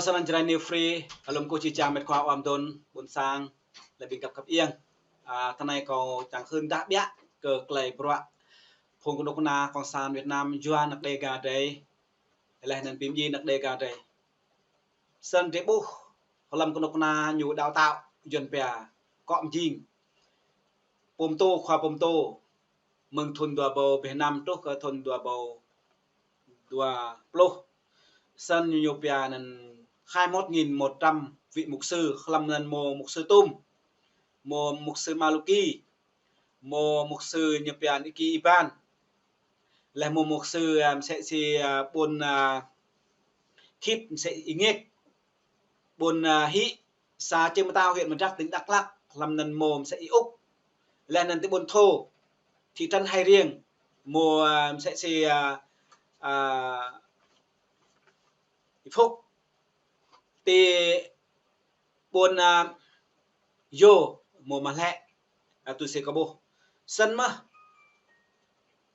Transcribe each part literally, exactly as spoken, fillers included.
Sơnăn Jrai New Free, alum kơ či čang met khua ua mơdôn, ƀôn sang, lĕ ƀing găp khăp ieng. A, tơ anai kâo čang hưn dah biă kơ tơlơi bruă phung kơnuk kơna Cộng sản Việt Nam yua anăk Đêga drei, leh anăn bi mdjiê anăk Đêga drei. Sơnăn drei ƀuh, hlăm kơnuk kơna ñu đào tạo, Yuăn pia, kŏ mjing. Pô mtô, khua pô mtô, mơ̆ng thŭn dua ƀâo bih năm truh kơ thŭn dua ƀâo dua pluh. Sơnăn ñu pia anăn hai mươi mốt nghìn một trăm vị mục sư, hlăm anăn mâo mục sư Tum, mâo mục sư Maluki, mâo mục sư ñu pia Iki Iban. Leh mâo mục sư, a, msĕ si, a, ƀuôn, a, Khit, msĕ Y Ngek. Ƀuôn, a, Hĭ, xã Čư̆ Mơtao, huyện Mdrak, tỉnh Đắk Lắk, hlăm anăn mâo msĕ Y Úc. Leh anăn ti ƀuôn Thô, thị trấn Hai Riêng, mâo, a, msĕ si, a, a, Y Phúc. Ti ƀuôn, a, Yô, mâo mơ̆ lĕ, a, tui si kâo ƀuh. Sơnăn mơ̆,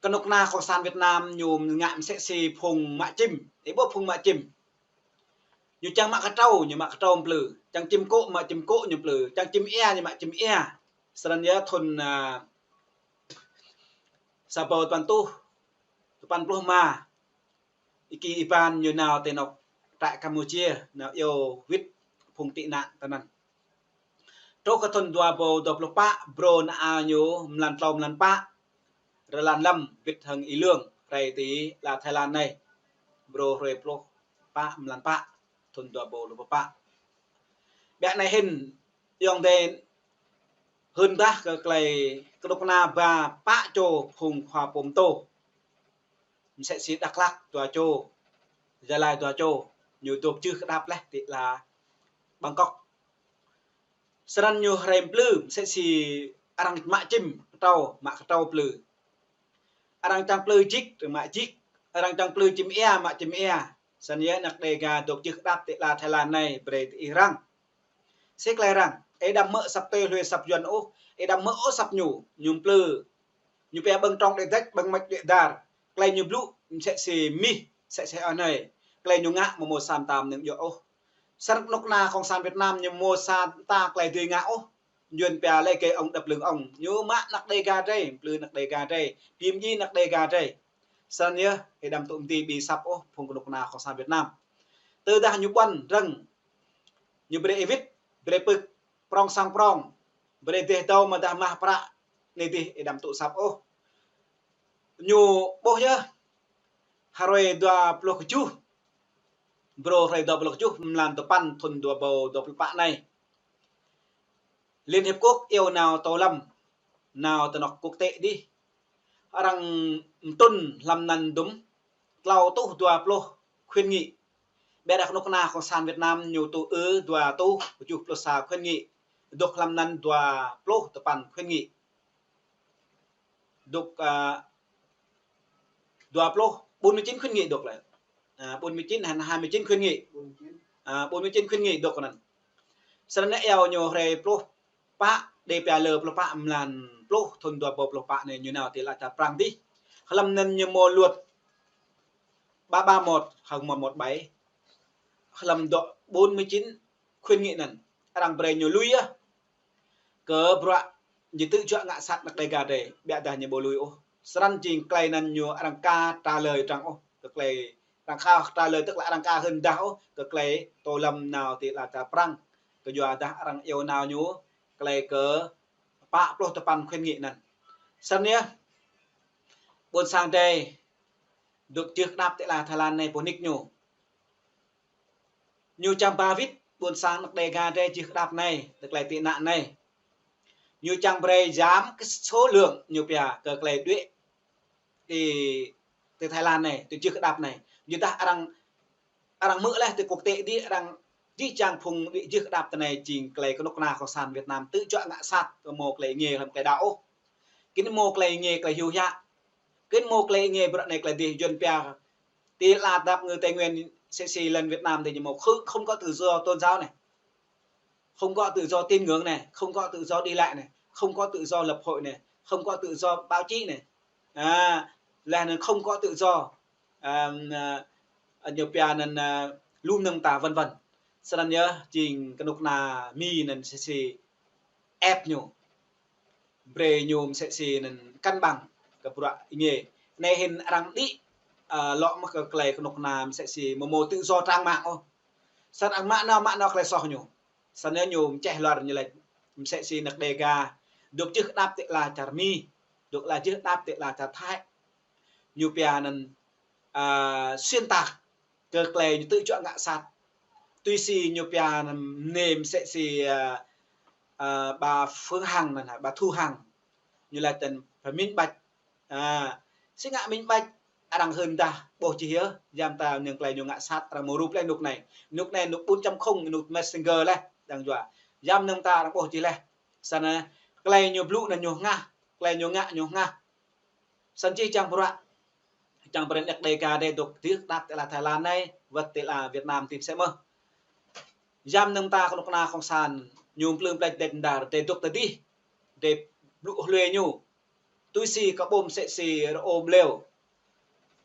kơnuk kơna Cộng sản Việt Nam ñu ngă msĕ si phung mă čim. Ih ƀuh phung mă čim. Ñu čang mă kơtrâo, ñu mă kơtrâo mplư. Čang čim kô̆, mă čim kô̆ ñu mplư. Čang čim ia, ñu mă čim ia. Sơnăn yơh thŭn, a, sa ƀâo tơpăn êtuh, tơpăn pluh ma. Iki Iban ñu nao ti anôk trại Campuchia, nao iâu wĭt phung tị nạn tơ anăn. Truh kơ thŭn dua ƀâo dua pluh pă, brô nao ñu mlan tlâo mlan pă, rơlan lăm wĭt hăng Y Lương, rai ti ala Thái Lan anai. Brô hrơi pluh pă mlan pă, thŭn dua ƀâo dua pluh pă. Biă anai hĭn, ayŏng adơi hưn dah kơ tơlơi kơnuk kơna ba pă čô phung khua pô mtô. Msĕ si Đắk Lắk dua čô, Gia Lai dua čô, ñu dôk jưh kơdap leh ti ala Bangkok. Sơnăn ñu hrăm mplư, msĕ si arăng mă čim kơtrâo, mă kơtrâo mplư. Arăng čang mplư jik, mă jik. Arăng čang mplư čim ia, mă čim ia. Sơnăn yơh anăk Đêga dôk jưh kơdap ti ala Thái Lan anai, brơi ti ih răng. Si tơlơi răng, ih đăm hmư̆ asăp tui hlue asăp Yuăn ôh, ih đăm hmư̆ ôh asăp ñu, ñu mplư. Ñu pia ƀơ̆ng trong đuaĭ dăč, ƀơ̆ng măč đuaĭ dar. Tơlơi ñu blŭ, msĕ si mih, msĕ si anai. Tơlơi ñu ngă mơ̆ mâo sa mta mơnơ̆ng djŏ ôh. Sơnăn kơnuk kơna Cộng sản Việt Nam ñu mâo sa mta tơlơi dưi ngă ôh. Yuăn pia lĕ gay ông đập lưng ông. Ñu mă anăk Đêga drei, mplư anăk Đêga drei, bi mdjiê anăk Đêga drei. Sơnăn yơh, ih đăm tŭ mdĭ ƀing asăp ôh, phung kơnuk kơna Cộng sản Việt Nam. Tơdah ñu ƀuăn răng, ñu brơi ih wĭt, brơi pơ̆k prŏng sang prŏng, brơi dêh dâo mơ̆ dah mah prăk, anai dih ih đăm tŭ asăp ôh. Ñu ƀuh yơh, hrơi dua pluh kơjuh, brô hrơi dua pluh kơjuh, mlan tơpăn thŭn dua ƀâo dua pluh pă anai. Liên Hiệp Quốc iâu nao Tô Lâm, nao ti anôk quốc tế dih. Arăng mtrŭn hlăm anăn dŭm tlâo êtuh dua pluh khuyến nghị. Biă dah kơnuk kơna Cộng sản Việt Nam ñu tŭ ư dua êtuh kơjuh pluh sa khuyến nghị. Dôk hlăm anăn dua pluh tơpăn khuyến nghị. Dôk, a, dua pluh, bốn mươi chín khuyến nghị dôk lĕ. A, bốn mươi chín hay hai mươi chín khuyến nghị. A, bốn mươi chín khuyến nghị dôk anăn. Sơnăn anai iâu ñu hrơi pluh pă, đê pia lơ pluh pă mlan pluh, thŭn dua ƀâo pluh pă anai ñu nao ti ala čar Prăng dih. Hlăm anăn ñu mâo luật ba ba một hăng một một bảy. Hlăm dŏ bốn mươi chín khuyến nghị anăn, arăng brơi ñu lui yơh. Kơ bruă ñu tŭ juă ngă sat anăk Đêga drei, biă dah ñu ƀu lui ôh. Sơnăn jing tơlơi anăn ñu arăng ka trả lời arăng ôh, kơ tơlơi arăng ka trả lời, tức là arăng ka hưn dah ôh, kơ tơlơi Tô Lâm nao ti ala čar Prăng. Kơ yua dah arăng iâu nao ñu, tơlơi kơ pă pluh tơpăn khuyến nghị anăn. Sơnăn yơh, ƀôn sang drei, dôk jưh kơdap ti ala Thái Lan anai pô nik ñu. Ñu čang ba wĭt ƀôn sang anăk Đêga drei jưh kơdap anai, tơlơi tị nạn anai. Ñu čang brơi giảm kơ số lượng ñu pia kơ tơlơi đuaĭ ti, ti Thái Lan anai, ti jưh kơdap anai. Ñu dah arăng, arăng hmư̆ leh ti quốc tế dih arăng jih jang phung đuaĭ jưh kơdap ti anai jing tơlơi kơnuk kơna Cộng sản Việt Nam tŭ juă ngă sat, kơ mâo tơlơi êngiê hlăm tơlơi đaŏ ôh. Kơ ñu mâo tơlơi êngiê tơlơi hyu hiă. Kơ ñu mâo tơlơi êngiê bruă anai tơlơi dih, Yuăn pia ti ala dap ngư Tây Nguyên, msĕ si lăn Việt Nam dih ñu mâo không, không có tự do tôn giáo này, không có tự do tín ngưỡng này, không có tự do đi lại này, không có tự do lập hội này, không có tự do báo chí này. À, là nó không có tự do, à, à, ñu pia anăn, à, lu mơnơ̆ng ta vân vân. Snăn yơh, jing kơnuk kơna Mi anăn msĕ si ĕp ñu. Brei ñu msĕ si anăn kăn ƀăng kơ bruă êngê. Anei hĭn arăng đĭ, ơ, lŏ mơh kơ klei kơnuk kơna msĕ si mơ̆ mâo tự do trang mạng ôh. Snăn arăng mă nao, mă nao klei soh ñu. Snăn yơh ñu mčeh luar ñu lač msĕ si anak Đêga dôk jưh đăp ti ala čar Mi, dôk ala jưh đăp ti ala čar Thái. Ñu pia anăn, ơ, xuyên tạc kơ klei ñu tŭ juă ngă sat. Tui si ñu pia anăn mơnê msĕ si, ơ, ơ, bà Phương Hằng anăn hă, bà Thu Hằng. Ñu lač tăn phải minh bạch. A, si ngă minh bạch, arăng hưn dah ƀuh čih yơh, yăm ta nơ̆ng klei ñu ngă sat, arăng mâo rup leh anôk anei. Anôk anei anôk bốn chấm không, anôk Messenger leh, đang jua. Yăm nơ̆ng ta arăng ƀuh čih leh. Snăn, klei ñu blŭ anăn ñu hngah, klei ñu ngă ñu hngah. Snăn čih čiăng bruă, čiăng brei anak Đêga drei dôk jưh đăp ti ala Thái Lan anei, wăt ti ala Việt Nam tĭp msĕ mơh. Yăm nơ̆ng ta kơnuk kơna cộng sản, ñu mplư mplač dêč mdar, drei dôk tơdih, drei blŭ hlue ñu. Tui si kơ ƀuh msĕ si rơô blêu.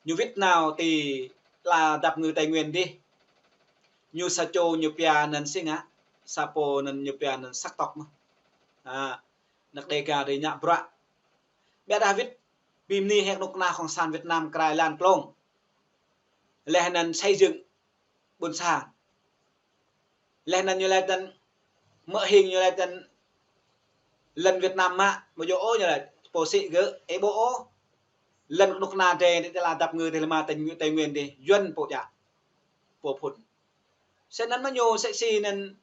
Ñu wĭt nao ti ala dap kngư Tây Nguyên dih. Ñu sa čô ñu pia anăn si ngă, sa pô anăn ñu pia anăn sắc tộc mơh. A, anak Đêga drei ngă bruă. Ƀiădah wĭt, bi mni hĕ kơnuk kơna cộng sản Việt Nam krai lan klông. Leh anăn xây dựng ƀuôn sang. Leh anăn ñu lač tăn, mơ̆ hing ñu lač tăn, lăn Việt Nam mă, mơ̆ djơ̆ ôh ñu lač, pô sĭ gơ̆, ih ƀuh ôh. Lăn kơnuk kơna drei ti ala dap kngư ti lăn Tây, Tây Nguyên dih, Yuăn pô djă, pô phŭn. Snăn mơh ñu msĕ si anăn,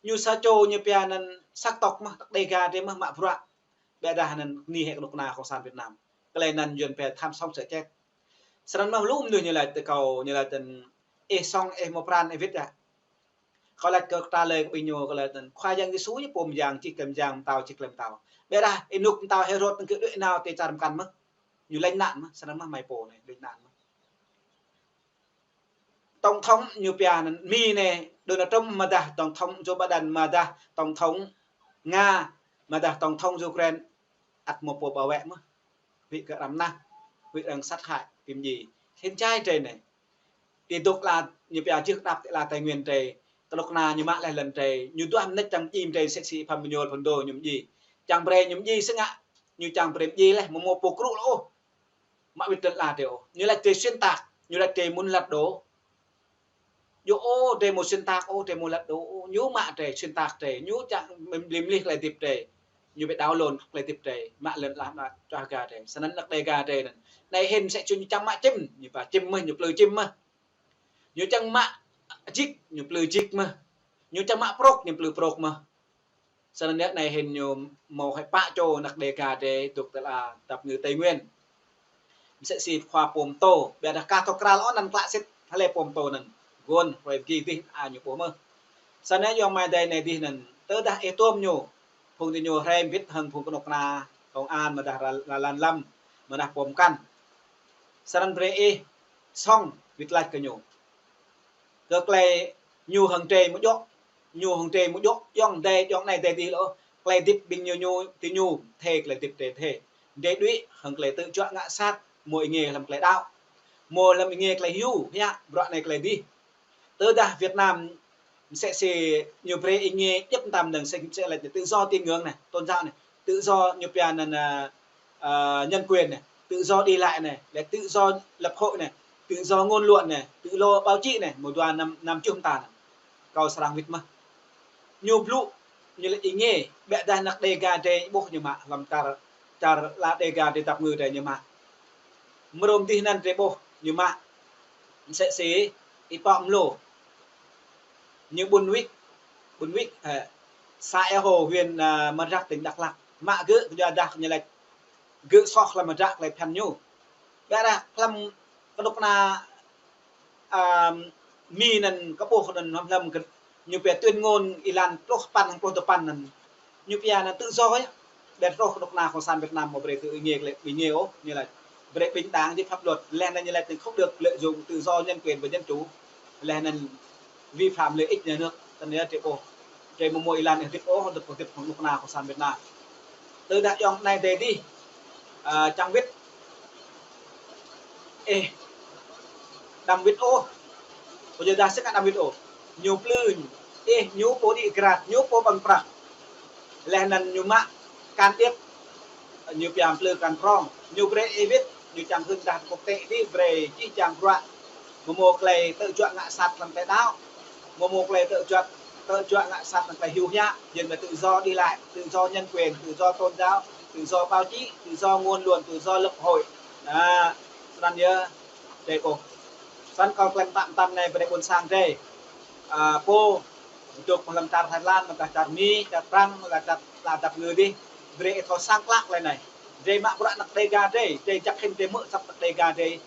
ñu sa čô ñu pia anăn sắc tộc mơh, anak Đêga drei mơh mă bruă. Ƀiădah anăn bơni hĕ kơnuk kơna cộng sản Việt Nam. Klei anăn Yuăn pia tham sống sợ chết. Snăn mơh lu mnuih ñu lač tơ kâo, ñu lač tăn, ih sŏng, ih mâo pran, ih wĭt yơh. Kâo lač kơ trả lời kơ ƀing ñu, kâo lač tăn, Khua Yang Yêsu ñu pô mơyang, čih klei mơyang, mtao, čih klei mtao. Ƀiădah, ih anôk mtao Hêrôd anăn gơ̆ đuĕ nao ti čar mkăn mơh. Ñu lêñ nạn mơh, snăn mơh mă pô anei, lêñ nạn mơh. Tổng thống ñu pia anăn Mi anei, Donald Trump mơdah, tổng thống Joe Biden mơdah, tổng thống Nga mơdah, tổng thống Ukraine, ăt mâo pô bảo vệ mơh. Huĭ kơ arăng mnah, huĭ arăng sat hại, bi mdjiê. Hĭn čai drei anei. Ti dôk ala, ñu pia jưh đăp ti ala Tây Nguyên drei. Kơnuk kơna ñu mă leh lăn drei. Ñu duah mnêč čiăng mdjiê drei msĕ si Pham Ƀuñol Phŭn Dô ñu mdjiê. Čiăng brei ñu mdjiê si ngă, ñu čiăng brei mdjiê leh, mâo mâo pô krŭ leh ôh. Mă wĭt lăn ala drei ôh. Ñu lač drei xuyên tạc, ñu lač drei mŭn lật đổ. Djơ̆ ôh, drei mâo xuyên tạc ôh, drei mâo lật đổ ôh. Ñu mă drei xuyên tạc drei, ñu čiăng mlih mlih klei hdĭp drei. Ñu bi đảo lộn klei hdĭp drei, mă lăn ala mă čuah ga drei. Snăn anak Đêga drei anăn. Anei hĭn msĕ si ñu čiăng mă čim, ñu ba čim mơh, ñu mplư čim mơh. Ñu čiăng mă jik, ñu mplư jik mơh. Ñu čiăng mă prôk, ñu mplư prôk mơh. Snăn yơh anei hĭn ñu mâo hai pă čô anak Đêga drei dôk ti ala dap kngư Tây Nguyên. Msĕ si khua pô mtô, ƀiădah ka thâo kral ôh anăn klă sĭt, hlei pô mtô anăn. Guôn, hrơi pơgi dih, a ñu ƀuh mơh. Snăn yơh ayŏng amai adei anei dih anăn, tơdah ih tuôm ñu, phung diñu hrăm wĭt hŏng phung kơnuk kơna, công an, mơdah ra-, ra lan lăm, mơdah pô mkăn. Snăn brei ih sŏng wĭt lač kơ ñu. Kơ klei ñu hŏng drei mơ̆ djơ̆, ñu hŏng drei mơ̆ djơ̆, ayŏng adei, ayŏng anei adei dih leh ôh. Klei hdĭp ƀing ñu, ñu, ti ñu, thê klei hdĭp drei thê. Drei đuĕ hŏng klei tŭ juă ngă sat, mâo êngê hlăm klei đăo. Mâo hlăm êngê klei hiu, hiă, bruă anei klei dih. Tơdah Việt Nam msĕ si ñu brei êngê djŏp mtam dơ̆ng, msĕ, msĕ lač tự do tín ngưỡng anei, tôn giáo anei, tự do ñu pia anăn, ơ, ơ, nhân quyền anei, tự do đi lại anei, leh tự do lập hội anei, tự do ngôn luận anei, tự do báo chí anei, mâo dua năm, năm čuh mta anăn. Kâo srăng wĭt mơh. Ñu blŭ, ñu lač êngê, ƀiădah anak Đêga drei ƀuh ñu mă, hlăm čar, čar ala Đêga drei dap kngư drei ñu mă. Mrâo dih anăn drei ƀuh ñu mă. Msĕ si Y Pok Mlô. Ñu ƀuôn Wik, ƀuôn Wik, ơ, xã Ea Hồ, huyện, ơ, Madrak, tỉnh Đắk Lắk. Mă gơ̆, kyuadah ñu lač gơ̆ soh hlăm Madrak klei phiăn ñu. Ƀiădah hlăm kơnuk kơna, ơ, Mi anăn kơ ƀuh anăn hlăm, hlăm kơ-, ñu pia tuyên ngôn êlan pluh păn, pluh dua păn anăn. Ñu pia anăn tự do yơh. Ƀiădah truh kơnuk kơna cộng sản Việt Nam mâo brei kơ êngê klei, êngê ôh, ñu lač brei bình đẳng dưới pháp luật, leh anăn ñu lač không được lợi dụng tự do, nhân quyền và dân chủ, leh anăn vi phạm lợi ích nhà nước. Snăn yơh drei ƀuh, drei mâo mâo êlan hdĭp ôh, hdĭp, hdĭp kơnuk kơna cộng sản Việt Nam. Tơdah ayŏng anei adei dih, ơ, čiăng wĭt, ơ, đăm wĭt ôh. Kyuadah si ngă đăm wĭt ôh. Ñu mplư ih ñu pô đĭ grat, ñu pô ƀơ̆ng prăk. Laih anŭn ñu mă can thiệp, ñu pia plư can prong, ñu brơi ih wĭt, ñu čang hưn dah quốc tế dih, brơi čih čang bruă. Mơmô klei tơjuă ngă sat lăng tơlơi đaŏ. Mơmô klei tơjuă, tơjuă ngă sat lăng tơlơi hyu hiă, yin mă tự do đi lại, tự do nhân quyền, tự do tôn giáo, tự do báo chí, tự do ngôn luận, tự do lập hội. Anŭn, snăn yơh, drei kơh. Snăn kâo klem tăm tăm anai brơi ƀôn sang drei. A, pô, dŏ mơ̆ng lăm čar Thái Lan, mơ̆ng čar Mi, čar Prăng, mơ̆ng čar, čar dăp ngư dih, brơi ih thâo sang klă klei anai. Drei mă bruă anăk Đêga drei, drei jăk hĭn drei hmư̆ asăp anăk Đêga drei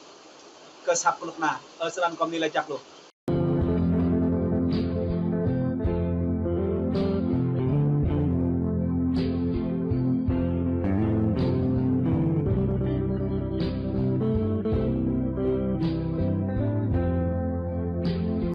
kơ asăp kơnuk kơna. Ơ, snăn kâo mơni laĭ jăk lu.